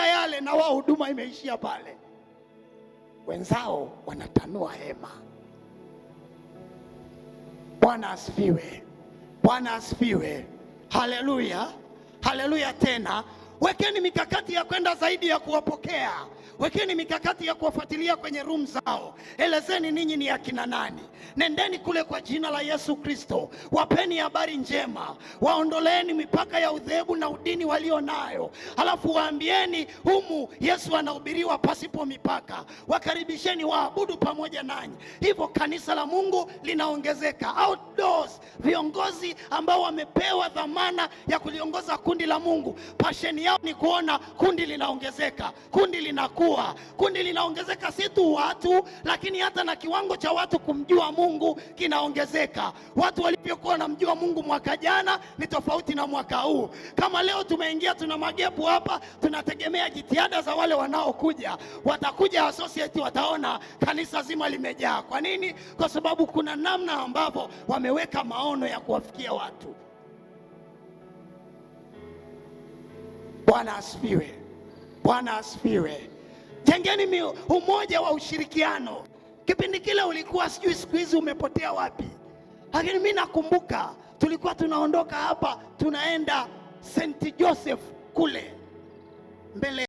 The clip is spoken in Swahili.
Yale na wao huduma imeishia pale, wenzao wanatanua hema. Bwana asifiwe, Bwana asifiwe, haleluya, haleluya. Tena wekeni mikakati ya kwenda zaidi ya kuwapokea. Wekeni mikakati ya kuwafuatilia kwenye room zao. Elezeni ninyi ni akina nani. Nendeni kule kwa jina la Yesu Kristo, wapeni habari njema, waondoleeni mipaka ya udhehebu na udini walio nayo, halafu waambieni humu Yesu anahubiriwa pasipo mipaka. Wakaribisheni waabudu pamoja nanyi. Hivyo kanisa la Mungu linaongezeka. Outdoors, viongozi ambao wamepewa dhamana ya kuliongoza kundi la Mungu, passion yao ni kuona kundi linaongezeka, kundi linakuwa, kundi linaongezeka, si tu watu, lakini hata na kiwango cha watu kumjua Mungu kinaongezeka. Watu walivyokuwa wanamjua Mungu mwaka jana ni tofauti na mwaka huu. Kama leo tumeingia tuna magap hapa, tunategemea jitihada za wale wanaokuja. Watakuja associate, wataona kanisa zima limejaa. Kwa nini? Kwa sababu kuna namna ambavyo wameweka maono ya kuwafikia watu. Bwana asifiwe. Bwana asifiwe. Jengeni umoja wa ushirikiano. Kipindi kile ulikuwa sijui siku hizi umepotea wapi, lakini mi nakumbuka tulikuwa tunaondoka hapa tunaenda St Joseph kule mbele